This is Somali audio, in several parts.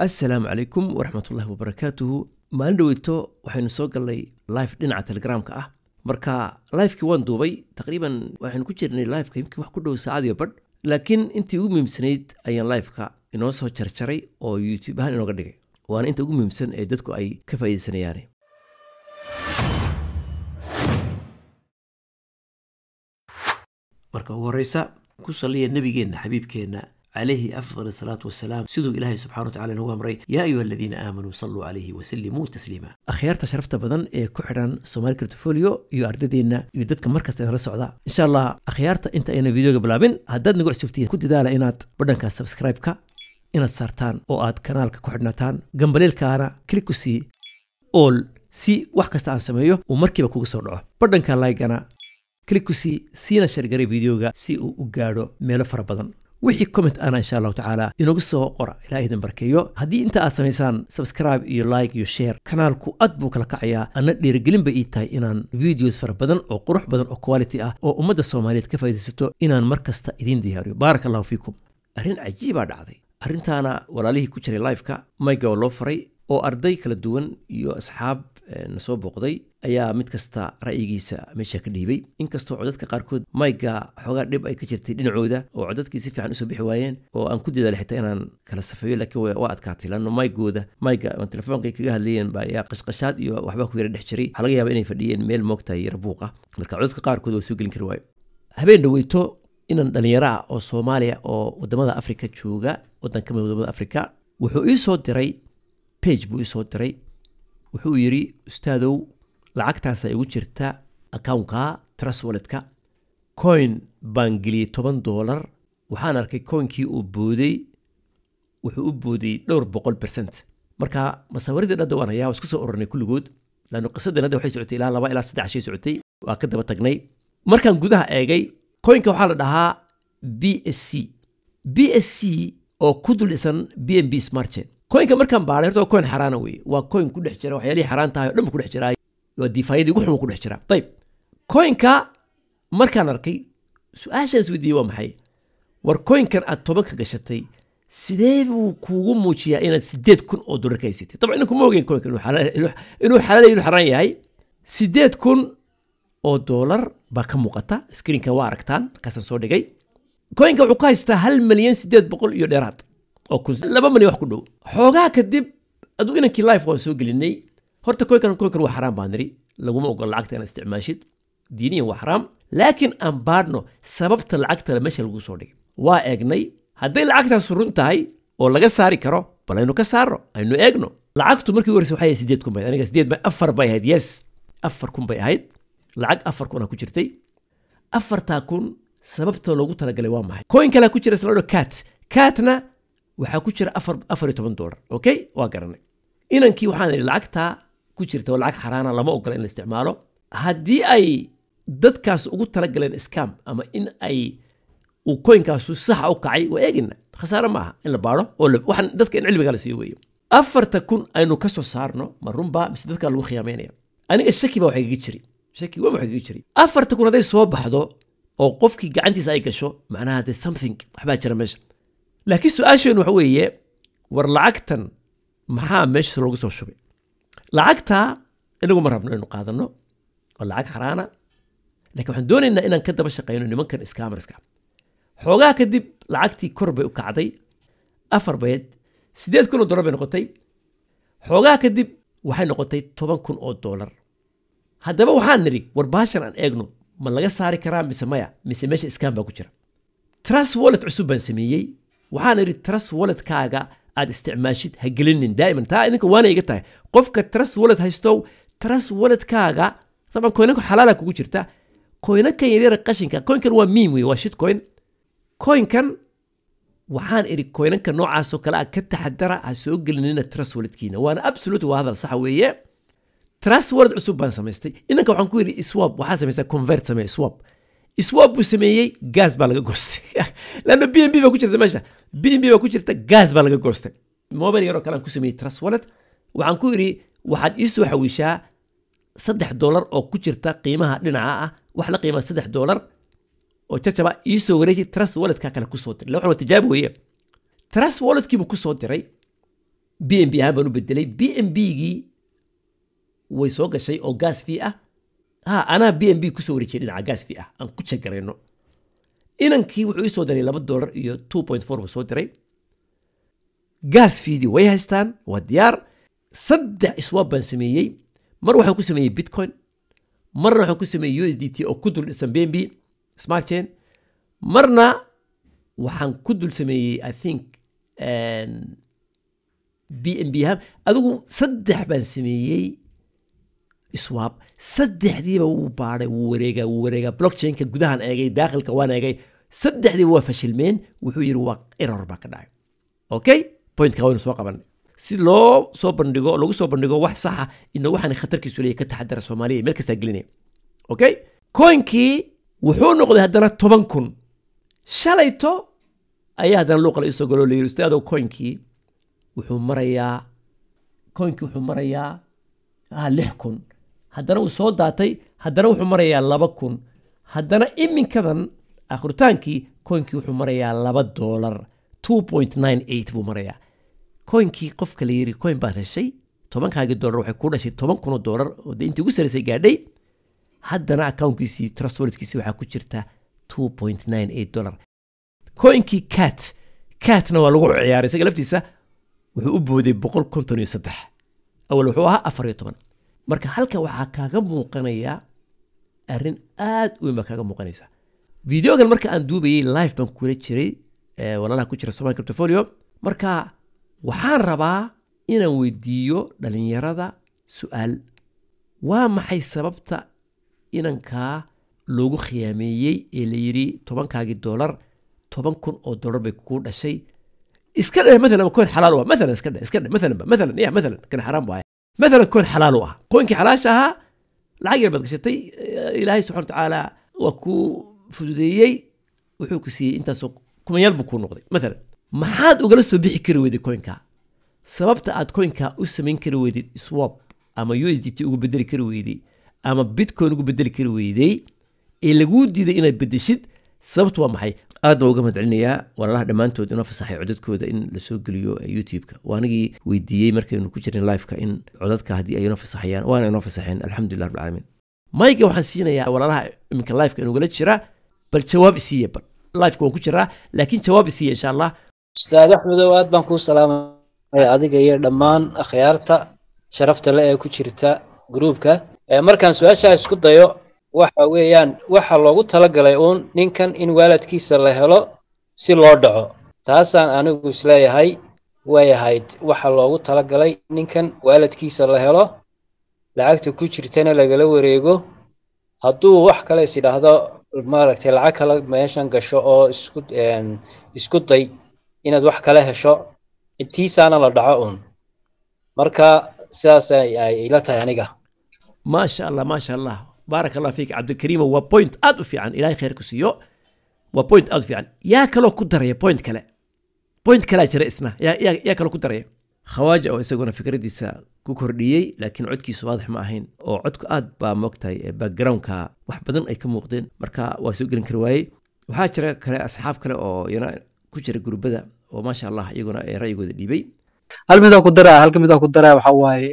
Assalaamu calaykum waraxmatullahi wabarakaatuhu. Maalin dhaweyto waxaynu soo galnay live dhinaca Telegramka ah. Marka livekii waan duubay, taqriiban waxaynu ku jirnay liveka yimkin wax ku dhow saacad iyo badh, laakiin intii ugu muhiimsanayd ayaan liveka inoo soo jarjaray oo YouTube ahaan inooga dhigay, waana inta ugu muhiimsan ee dadku ay ka faa'iidaysanayaan. Marka ugu horeysa ku saliya nabigeenna xabiibkeenna calayhi afdal salaatu wasalaam, siduu Ilaahay subxana watacala inagu amray: yaa ayuha aladiina aamanuu salluu calayhi wasallimuu tasliima. Akhyaarta sharafta badan ee ku xidhan Somali Cryptofolio iyo ardadeenna iyo dadka markasta inala socda, insha Allah akhyaarta inta ayna videoga bilaabin, haddaad nagu cusubtihiin ku dadaala inaad badhanka subscribe-ka inaad saartaan oo aad kanaalka ku xidhnataan, gambaleelkaana klik ku sii all si wax kasta aan sameeyo uu markiiba kugu soo dhaco, badhanka like-gana klik ku sii, siina shargaray videoga si uu u gaadho meelo fara badan. Wixii comment ana insha Allahu tacaala inoogu soo qora, Ilaah idin barkeeyo. Haddii inta aad samaysaan subscribe iyo like iyo share, kanaalku aad buu kala kacayaa, anna dhiirigelin bay ii tahay inaan videos fara badan oo qurux badan oo quality ah oo ummadda Soomaaliyeed ka faa'iidaysato inaan mar kasta idiin diyaariyo. Baaraka Allahu fiikum. Arrin cajiibaa dhacday. Arrintaana walaalihii ku jiray liveka mayga oo loo furay oo arday kala duwan iyo asxaab na soo booqday ayaa mid kasta ra'yigiisa meesha ka dhiibay, inkastoo codadka qaarkood mayga xoogaa dhib ay ka jirtay dhinacooda oo codadkii si fiican usoo bixi waayeen, oo aan ku dadaalay xitaa inaan kala safeeyo, laakiin waa adkaatay lanno maygooda mayga ama telefoonka ay kaga hadlayeen baa ayaa qashqashaad iyo waxbaa ku yara dhex jiray. Waxaa laga yaabaa inay fadhiyeen meel moogtahay yara buuqa, marka codadka qaarkood waa soo gelin kari waayo. Habeen dhaweyto inan dhalinyaro ah oo Soomaaliya oo wadamada Afrika jooga, waddan ka mid wadamada Afrika, wuxuu ii soo diray page buu ii soo diray. Wuxuu yidhi: ustaadow, lacagtaasa igu jirta accountka Trust Walletka, coin baan geliyey $10, waxaan arkay coinkii uu booday, wuxuu u booday dhowr boqol percent. Marka masaawiradii dhadda waan hayaa, waa isku soo ururnay kulligood, laanno qisadan hadda waxay socotay ilaa 2 ilaa 3 shay socotay. Waa ka daba tagnay. Markaan gudaha eegay coinka waxaa la dhahaa BSC, BSC oo ku dul dhisan BNB Smart Chain. Coinka markaan baaray, horta waa coin xaraana weeye, waa coin ku dhex jira waxyaalihii xaraan tahay oo dhan bu ku dhex jiraa, waa DeFi-yadii ugu xun ku dhex jira. Dayib, coinka markaan arkay, su-aashaan is weydiiyey waa maxay: war coinkan aad 10-ka gashatay sidee buu kuugu muujiyaa inaad $8,000 ka haysatay? Dabcan idinku ma ogeyn coinka inuu xalaal inuu xaraan yahay. $8,000 baa ka muuqata screenkan, waa aragtaan, markaasaan soo dhigay. Coinka wuxuu ka haystaa 1,000,800 iyo dheeraad oo kun, 2 milyan wax ku dhow. Xoogaa kadib aduu inankii live waan soo gelinay. Horta coinkan waa xaraam baan niri, laguma ogola lacagta inaad isticmaashid, diiniyan waa xaraam, laakiin aan baadhno sababta lacagta meesha lagu soo dhigay. Waa eegnay, hadday lacagtaas run tahay oo laga saari karo, bal aynu ka saarno, aynu eegno. Lacagtu markii ugu horreysay waxay ahayd 8,000 bay, aniga sideed bay afar bay ahayd, yes, 4,000 bay ahayd, lacag 4,000 ku jirtay. 4,000 sababta loogu talagalay waa maxay? Coin kalaa ku jira isla cat, catna waxaa ku jira $14. Okay, waa garanay. Inankii waxaan idhi: lacagtaa ku jirta waa lacag xaraana, lama ogola in la isticmaalo. Haddii ay dadkaas ugu talagaleen scam ama in ay uu coinkaasu saxa u kacay, waa eegina, khasaare maaha in la baaro oo waxaan dadka in cilmiga la siiyo weeye. 4,000 aynu ka soo saarno, ma runbaa mise dadkaa lagu khiyaameynaya? Aniga shaki baa waxa igaga jiri, shaki waa waxa igaga jiri. 4,000 hadday soo baxdo oo qofkii gacantiisa ay gasho, macnaha de something waxbaa jira meesha. Laakiin su-aasheenu waxa weeye: war lacagtan maxaa meesha loogu soo shubay? Lacagta inagu ma rabno inaynu qaadano, waa lacag xaraana, lakiin waxaan doonaynaa inaan ka daba shaqeyno nimankan scammerska. Xoogaa kadib lacagtii kor bay u kacday, afar bayd $8,000 bay noqotay. Xoogaa kadib waxay noqotay $10,000. Haddaba waxaan nidhi: war baashan aan eegno, ma laga saari karaa mise maya, mise meesha scam baa ku jira? Trust Wallet cusub baan sameeyey. Waxaan idhi: Trust Walletkaaga aad isticmaashid ha gelinin daa'iman. Taa idinka waana iga tahay, qofka Trust Wallet haystow, Trust Walletkaaga taban coinanka xalaala kugu jirta, coinankan yaryara qashinka, coinkan waa meme wey, waa shit coin. Coinkan waxaan idhi coinanka noocaasoo kale ah ka taxadara, ha soo gelinina Trust Walletkiina. Waana absolute, waa hadal saxa weeye. Trust Wallet cusub baan samaystay. Inanka waxaan ku yidhi: swap waxaad samaysaa, convert samee, swap. Swap buu sameeyey, gaas baa laga goostay, lanna BNB baa ku jirta meesha, BNB baa ku jirta, gaas baa laga goostay. Mobile yaroo kale aan ku sameeyey Trust Wallet. Waxaan ku idhi: waxaad ii soo xawiishaa $3 oo ku jirta qiimaha dhinaca ah, wax la qiimaa $3 oo jajaba ii soo wareeji, Trust Walletka kale kusoo diray. Waxaan waa tijaabo weeye. Trust Walletkiibuu kusoo diray. BNB ahaan baan u bedelay. BNB-gii way soo gashay oo gas fee ah. Ha, anaa BNB kusoo wareejiyay dhinaca gas fee ah aan ku check garayno. Inankii wuxuu ii soo diray $2 iyo 2.4 buu soo diray. Gas fee-dii way haystaan, waa diyaar. Saddex swap baan sameeyey. Mar waxaan ku sameeyey Bitcoin, marna waxaan ku sameeyey USDT oo ku dul dhisan BNB Smart Chain, marna waxaan ku dul sameeyey, I think, BNB ahaan. Adigu saddex baan sameeyey swap. Saddexdiiba wuu baadhay, wuu wareegaa, wuu wareegaa. Blockchainka gudahan eegay, daakhilka waan eegay, saddexdiiba waa fashilmeen. Wuxuu yidhi waa error baa ka dhacay. Okay, pointka waynu soo qabanay si loo soo bandhigo, lagu soo bandhigo wax saxa ina waxaan khatarkiisu leeyahay ka taxadara. Soomaaliya meel kastaa gelinaya. Okay, coinkii wuxuu noqday haddana 10,000. Shalayto ayaa haddana luuqa la isoo galo, la yidhi ustaadow, coinkii wuxuu marayaa, coinkii wuxuu marayaa 6,000. Haddana uu soo daatay, haddana wuxuu marayaa 2,000. Haddana iminkadan akhritaankii coinkii wuxuu marayaa $2, 2.98 buu marayaa coinkii. Qofka la yiri coin baad heshay, tobankaagii dollar waxay ku dhashay $10,000 oo dee intii ugu saraysay gaadhay. Haddana accountkiisii, Trust Walletkiisii waxaa ku jirta $2.98. Coinkii cat catna waa lagu ciyaaray. Isaga laftiisa wuxuu u booday 153, awal wuxuu ahaa 14. Marka halkan waxaa kaaga muuqanaya arrin aad u weyn baa kaaga muuqanaysa. Videogan marka aan duubayay live baan kula jiray walaalaha ku jira Somali Cryptofolio. Marka waxaan rabaa inaan weydiiyo dhalinyarada su-aal: waa maxay sababta inankaa loogu khiyaameeyey ee la yidhi tobankaagii dollar $10,000 bay kuu dhashay? Iska dheh maalan coin xalaal u ah, maalan iska dheh, iska dheh maalan ba, maalan ya maalan kan xaraam waaye, maalan coin xalaal u ah, coinkii xalaasha ahaa lacag yar baad gashatay, Ilaahay subxana watacaala waa kuu fududeeyey, wuxuu ku siiyey intaasoo kumanyaal buu kuu noqday maalan. Maxaad ugala soo bixi kari weyday coinka? Sababta aad coinka u samayn kari weydid swap ama USDT ugu bedeli kari weyday ama Bitcoin ugu bedeli kari weyday ee laguu diiday inaad bedeshid, sababtu waa maxay? Aad baan uga mahadcelinayaa walaalaha dhammaantood inoo fasaxay codadkooda in lasoo geliyo YouTube-ka. Waa anigii weydiiyey markaynu ku jirnay live-ka in codadka haddii ay inoo fasaxayaan, waana inoo fasaxeen, alxamdulilah rabbil caalamiin. Mayga waxaan siinayaa walaalaha iminka live-ka inugala jira. Bal jawaab isiiya, bal live-ka waan ku jiraa, laakiin jawaab isiiya insha Allah. Ustaad Axmedow, aad baan kuu salaamaya adiga iyo dhammaan akhyaarta sharafta le ee ku jirta gruupka. Markaan su-aashaa isku dayo, waxa weeyaan waxa loogu talagalay uun ninkan in walletkiisa la helo si loo dhaco. Taasaan anigu isleeyahay way ahayd waxa loogu talagalay, ninkan walletkiisa la helo, lacagta ku jirtana lagala wareego. Hadduu wax kale is idhaahdo, maaragtay, lacag kale meeshan gasho oo isku day inaad wax kale hesho, intiisaana la dhaco uun. Marka sidaas ay ila tahay aniga. Maasha Allah, maasha Allah, baaraka Allah fiik Cabdilkariim. Waa point aad u fiican, Ilaahay khayr ku siiyo. Waa point aad u fiican. Yaa kaloo ku daraya point kale? Point kalaa jira isna. Yaa kaloo ku daraya? Khawaaja oo isaguna fikradiisa ku kordhiyey, laakiin codkiisu waadix ma ahayn oo codku aad baa moogtahay backgroundka wax badan ay ka muuqdeen, marka waa soo gelin kari waayey. Waxaa jira kale asxaab kale oo iyana ku jira gurubada oo maasha Allah iyaguna ee ra'yigooda dhiibay. Hal midaan ku daraa, halka midaan ku daraa waxaa waaye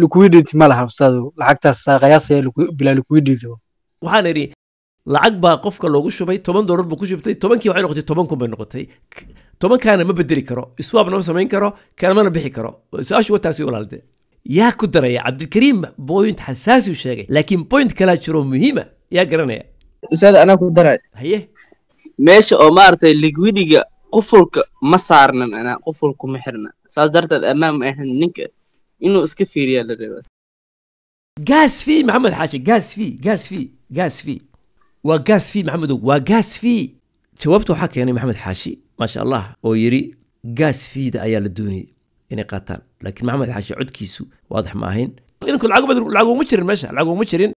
liquidity ma laha ustaadu lacagtaas, qiyaasaya bilaa liquidity. Waxaan idhi lacag baa qofka loogu shubay, $10 buu ku shubtay, tobankii waxay noqotay 10,000 bay noqotay. Tobankaana ma bedeli karo, swapna ma samayn karo, kalamana bixi karo. Su-aashu waa taasi walaalde. Yaa ku daraya? Cabdilkariim point xasaasi u sheegay, laakiin point kalaa jiro muhiima. Yaa garanaya? Ustaad, anaa ku daray. Haye. Meesha oo maaragtay liquidiga qufulka ma saarna, macnaa qufulku ma xirna, saas darteed ammaan ma ahan. Ninka inuu iska fiiriyaa la rabaa. Gas fee, Maxamed Xaashi, gas fee, gas fee, gas fee, waa gas fee. Maxamedow, waa gas fee. Jawaabta waxaa keenay Maxamed Xaashi, maasha Allah, oo yidhi gas fee-da ayaa la doonayay inay qaataan, laakiin Maxamed Xaashi codkiisu waadax ma ahayn. Inanku lacag lacag uma jirin meesha, lacag uma jirin,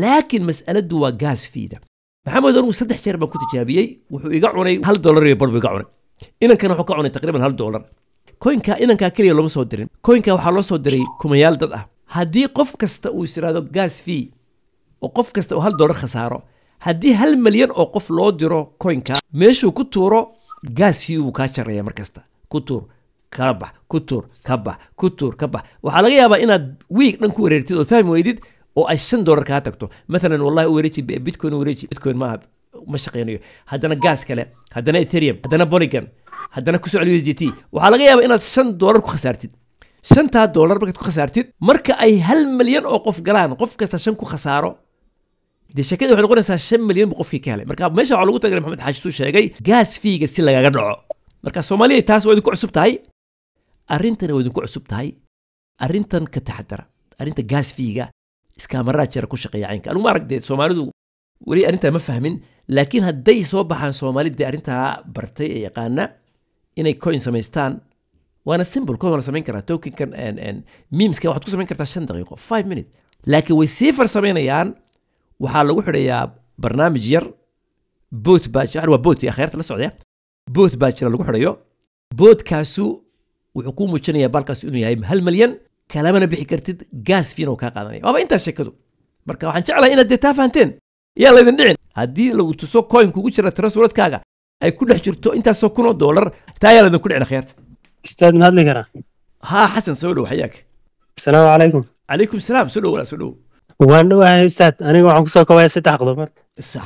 laakiin mas'aladu waa gas fee-da. Maxamed, anigu saddex jeer baan ku tijaabiyey. Wuxuu iga cunay $1 iyo bar buu iga cunay. Inankana wuxuu ka cunay taqriiban $1. Coinka inankaa keliya looma soo dirin, coinka waxaa loo soo diray kumayaal dad ah. Haddii qof kasta uu is yidhaahdo gas fee oo qof kasta uu $1 khasaaro, haddii 1 milyan oo qof loo diro coinka, meeshuu ku tuuro gas fee wuu kaa jaraya. Mar kasta ku tuur. Kala bax, ku tuur, ka bax, ku tuur, ka bax. Waxaa laga yaabaa inaad week dhan ku wareertid oo fahmi weydid oo ay $5 kaa tagto maalan. Wallahi u wareeji Bitcoin, u wareeji Bitcoin, maaha, ma shaqeynayo. Haddana gas kale, haddana Ethereum, haddana Polygon, haddana kusoo celi USDT. Waxaa laga yaabaa inaad $5 ku khasaartid. Shantaa dollar markaad ku khasaartid, marka ay 1 milyan oo qof galaan, qof kasta shan ku khasaaro, dee sheekada waxay noqonaysaa 5 milyan buu qofkii ka helay. Marka meesha waxaa lagu tagay, Maxamed Xaaji sheegay, gas fee-ga si lagaga dhaco. Marka Soomaaliya taas waa idinku cusub tahay, arrintani waa idinku cusub tahay. Arrintan ka taxadara, arrinta gas fee-ga. Scammer-aa jira ku shaqeeya caynka. Anigu ma arag dee, Soomaalidu weli arrintaa ma fahmin, laakiin hadday soo baxaan Soomaalida dee arrintaa bartay ee yaqaana inay coin samaystaan, waana simple. Coin waa la samayn karaa, tokenkan memeska waxaad ku samayn kartaa 5 daqiiqo, 5 minute, laakiin way sii farsamaynayaan. Waxaa lagu xidhayaa barnaamij yar, bot baa jira, waa bot akhyaarta la socdaya, bot baa jira lagu xidhayo. Botkaasu wuxuu kuu muujinayaa baalkaas inuu yahay 1 milyan, kalamana bixi kartid, gas fee-na uu kaa qaadanaya. Waaba intaas sheekadu. Marka waxaan jeclahay inaad dee taa fahanteen. Yaa laydin dhicin haddii lagu tuso coin kugu jira Trust Walletkaaga ay ku dhex jirto intaasoo kun oo dollar, taa yaa laydinku dhicin, akhyaarta. Ustaad, ma hadli karaa? Haa Xasan, soo dhow, xayaak. Asalaamu calaykum. Calaykum salaam, soo dhow walaa, soo dhow. Waan dhowahay ustaad. Aniga waxaan kusoo koobaya saddex qodob horta.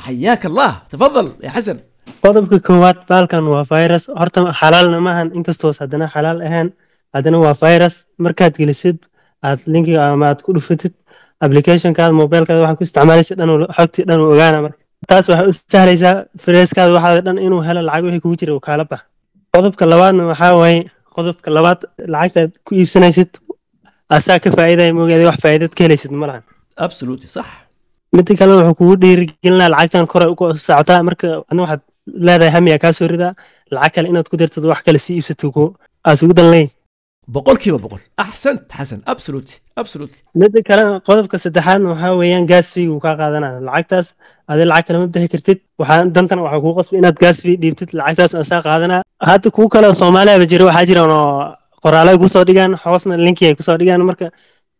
حياك الله، تفضل يا حسن. Qodobka koowaad, baalkan waa virus horta, xalaalna maahan. Inkastoos haddana xalaal ahayn, haddana waa virus. Markaad gelisid aad linkiga ama aad ku dhufatid applicationkaada, mobilkaada waxaad ku isticmaalaysa dhan xogtii dhan uu ogaana. Marka taas waxay u sahlaysaa freeskaada waxaada dhan inuu helo, lacag wixii kugu jira uu kaala bax. Qodobka labaadna waxaa waaye, qodobka labaad, lacagtaad ku iibsanaysid asaa ka faa'iidaya moogaadi, wax faa'iidad ka helaysid ma lahan. Absolutely صح. Midda kale, wuxuu kugu dhiirigelinaa lacagtan kore u socotaa. Marka adna waxaad leedahay hamiya kaa soo ridaa lacag kale inaad ku dirtid, wax kale sii iibsato ku aas ugu dan leeyahay. 100%. احسنت حسن، absolutely, absolutely. Midda kale, qodobka saddexaadna waxaa weeyaan gas fee uu kaa qaadanaya lacagtaas. Adi lacag kale ma bixi kartid, waxaa dantana waxaa kugu qasbi inaad gas fee dhiibtid, lacagtaas asaa qaadanaa. Hadda kuwa kale oo Soomaaliya ba jira, waxaa jiraan oo qoraalo ay kusoo dhigaan, hoosna linki ay kusoo dhigaan. Marka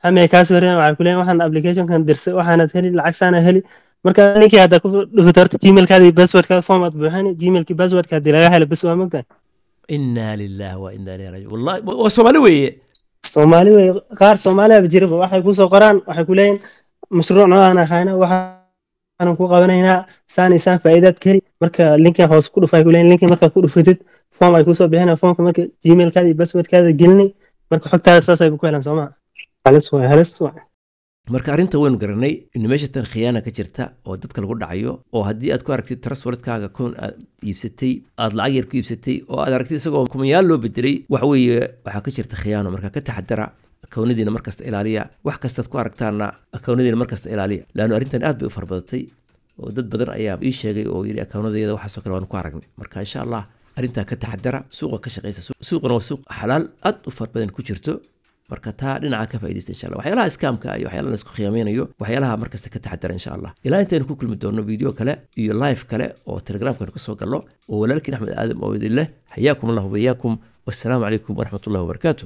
hami ay kaa soo ridaan, waxay ku leeyihin waxaan applicationkan dirsa, waxaanad heli lacag, saana heli. Marka linkii hadda ku dhufato horta gmailkaada iyo passwordkaada form aad buuxini, gmailkii passwordka haddii laga helo bas, waa mogtahay. انا لله وانا اليه راجعون. والله waa Soomaali weeye. Soomaali wey, qaar Soomaaliya ba jiraba. Waxay kusoo qoraan, waxay ku leeyihin mashruuc noocaan aqaana, waxaanan ku qabanaynaa saan iyo saan, faa'iidaad ka heli. Marka linkan hoos ku dhufa ay ku leeyihin. Linkan markaad ku dhufatid form ay kusoo bixinayaan, formka marka gmailkaada iyo passwordkaada gelini, marka xogtaada saas ay ku helaan. Soo maa halis waay, halis waay. Marka arrinta waynu garanay in meesha tan khiyaana ka jirta oo dadka lagu dhacayo, oo haddii aad ku aragtid Trust Walletkaaga coin aad iibsatay, aad lacag yar ku iibsatay, oo aad aragtid isagoo kumanyaal loo bedelay, waxa weeye waxaa ka jirta khiyaano. Marka ka taxadara akoonadiina, markasta ilaaliya. Wax kastaad ku aragtaana akoonadiina markasta ilaaliya, laanno arrintan aad bay u farabadatay oo dad badan ayaa ii sheegay oo yidhi akoonadayada waxaasoo kale waanu ku aragnay. Marka insha Allah arrintaa ka taxadara, suuqa ka shaqaysa. Suuquna waa suuq xalaal aad u fara badan ku jirto. Marka taa dhinaca ka faa'iidaysta insha Allah. Waxyaalaha scamka iyo waxyaalaha la isku khiyaamaynayo, waxyaalaha markasta ka taxadara insha Allah. Ilaa intaynu ku kulmi doono video kale iyo live kale oo Telegramka ka soo gallo, oo walaalkiin Axmed Aadam oo idin leh xayaakum Allahu wayaakum, wassalaamu calaykum waraxmatullahi wabarakaatu.